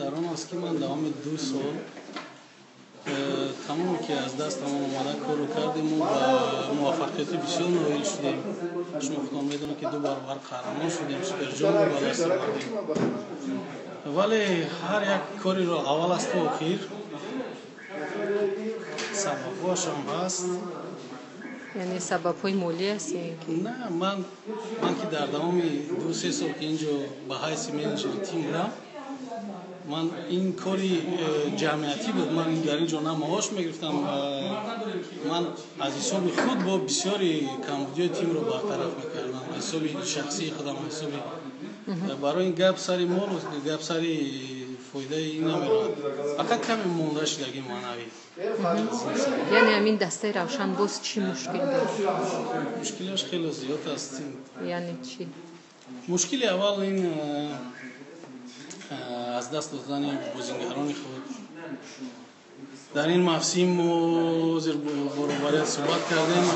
Дар он аст, ки ман давоми 2 сол тамоме ки аз дастамон омада корро кардему ба муваффақияти бисёр ноил шудем. Шумо худон медонед, ки ду баробар қаҳрамон шудем, суперҷомро ба даст овардем, вале ҳар як кориро аввал аст то охир сабабҳоашам ҳаст. Яъне сабабҳои молӣ аст ё ин ки? На, ман ки дар давоми 2-3 сол ки инҷо ба ҳайси менеҷери тим будам, ман ин кори ҷамъиятӣ буд. Ман дар ин ҷо на маош мегирифтам, ман аз ҳисоби худ бо бисёри камбудиҳои тимро бартараф мекардам, аз ҳисоби шахсии худам, аз ҳисоби барои ин гап сари мол, гап сари фоидаи ин намеравад, фақат каме монда шудагӣ маънавӣ. Яъне ҳамин дастаи Равшан боз чӣ мушкил дорад? Мушкилиаш хеле зиёд аст. Яъне чӣ? Мушкили аввал ин аз даст додани бозингарони худ дар ин мавсим. Мо ҳозир бо роҳбарият суҳбат кардем,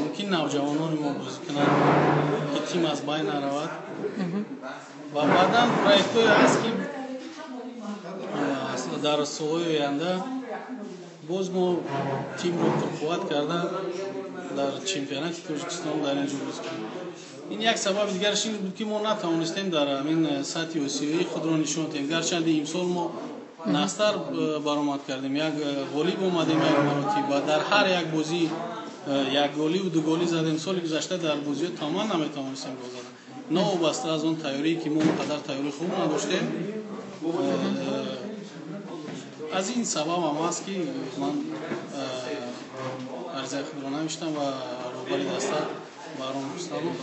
мумкин навҷавонони мо бозӣ кунанд, ки тим аз байн наравад. Ва баъдан проектҳое ҳаст, ки дар солҳои оянда боз мо тимро пурқувват карда дар чемпионати Тоҷикистон дар ин ҷо бозӣ кунем. Ин як сабаби дигараш ин буд, ки мо натавонистем дар ҳамин сатҳи осиёӣ худро нишон диҳем, гарчанде имсол мо нағзтар баромад кардем, як ғолиб омадем як маротиба, дар ҳар як бозӣ як голиву дуголӣ задем. Соли гузашта дар бозиҳо тамоман наметавонистем гол задан, новобаста аз он тайёрие ки мо он қадар тайёрии хуб надоштем. Аз ин сабаб ҳам аст, ки ман аризаи худро навиштам ва роҳбари даста Баҳром Рустамов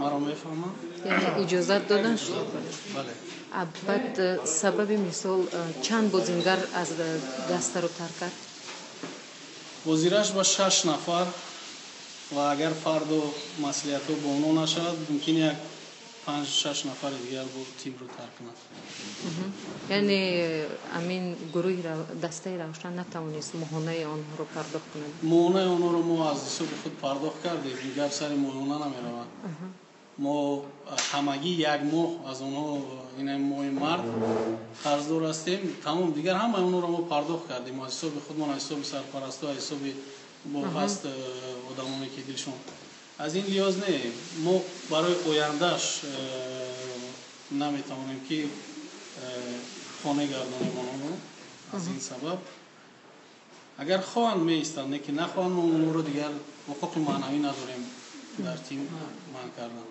маро мефаҳманд. Яъне иҷозат додан шуд? Бале. Баъд сабаби, мисол, чанд бозингар аз дастаро тарк кард? Бозираш ба шаш нафар ва агар фардо маслиҳатҳо бо онҳо нашавад, мумкин як панҷ шаш нафари дигар бо тимро тарк кунад. Яъне амин гурӯҳи дастаи Равшан натавонист моҳонаи онҳоро пардохт кунад? Моҳонаи онҳоро мо аз ҳисоби худ пардохт кардем, гап сари моҳона намеравад. Мо ҳамагӣ як моҳ аз онҳо, ин моҳи март, қарздор ҳастем, тамом. Дигар ҳамаи онҳоро мо пардохт кардем аз ҳисоби худмон, аз ҳисоби сарпарастҳо, аз ҳисоби бо ҳаст одамоне ки дилшон. Аз ин лиҳоз не, мо барои ояндааш наметавонем ки қонеъ гардонем онҳоро. Аз ин сабаб агар хоҳанд, меистанд, не ки нахоҳанд, мо онҳоро дигар ҳуқуқи маънавӣ надорем дар тим манъ кардан.